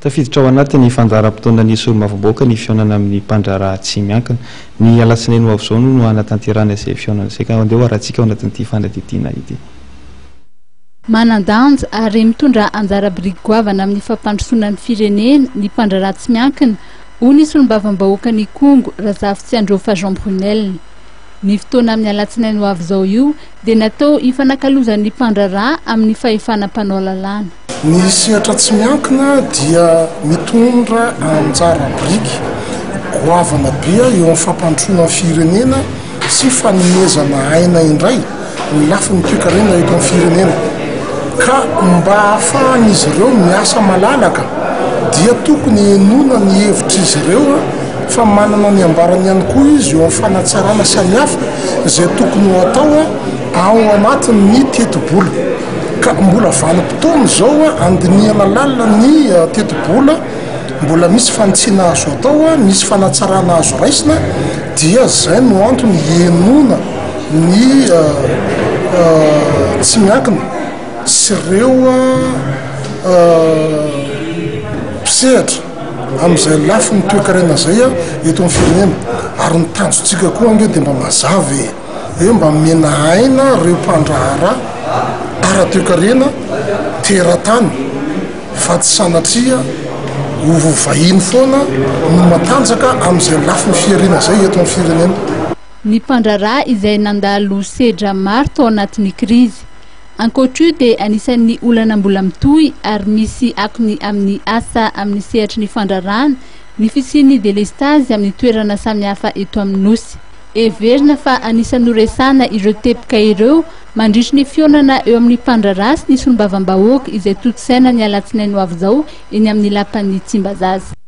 Tafiditra ao anatin'ny fandaharam-potoanan'ny solombavambahoaka ny fihaonana amin'ny mpandraharaha tsy miankina. Ny alatsinainy ho avy izao no hanatanterahana izay fihaonana izay ka andeha ho arahantsika ao anatin'ity fanadihadiana ity. Manan-danja ary mitondra anjara biriky goavana amin'ny fampandrosoana ny firenena ny mpandraharaha tsy miankina, hoy ny solombavambahoakan'Ikongo, Razafitsiandrofa Jean Brunelle. Ny fotoana amin'ny alatsinainy ho avy izao io dia natao hifanakalozan'ny mpandraharaha amin'ny fahefana mpanao lalàna. Ny sehatra tsy miankina dia mitondra anjara biriky goavana be eo amin'ny fampandrosoana ny firenena sy fanomezana aina indray ny lafiny toekarena eto amin'ny firenena. Ka mba hahafahan'izy ireo miasa malalaka dia tokony henoina ny hevitr'izy ireo fa manana ny ambarany ihany koa izy eo amin'ny fanatsarana samihafa izay tokony ho atao ao anatin'ny tetibola. Ka mbola vanim-potoana izao handinihana lalina ny tetibola, mbola misy fanitsiana azo atao, misy fanatsarana azo raisina, dia izay no antony hihenoana ny tsy miankina sy ireo mpisehatra amin'izay lafiny toekarena izay eto amin'ny firenena. Ary ny tanjontsika koa ange dia mba mazava e! Hoe mba omena aina ireo mpandraharaha ara-toekarena teratany fa tsy sanatria ho vahiny foana no matanjaka amin'izay lafiny fihariana izay eto amin'ny firenena. Ny mpandraharaha izay nandalo sedra maro tao anatin'ny krizy. Ankoatra io dia anisan'ny olana mbola mitohy ary misy akony amin'ny asa amin'ny sehatry ny fandraharahana ny fisian'ny delestazy amin'ny toerana samihafa eto amin'ny Nosy. Heverina fa anisan'ny noresahana ireo teboka ireo mandritry ny fihaonana eo amin'ny mpandraharaha sy ny solombavambahoaka izay tontosaina ny alatsinainy ho avy izao eny amin'ny lapan'ny Tsimbazaza.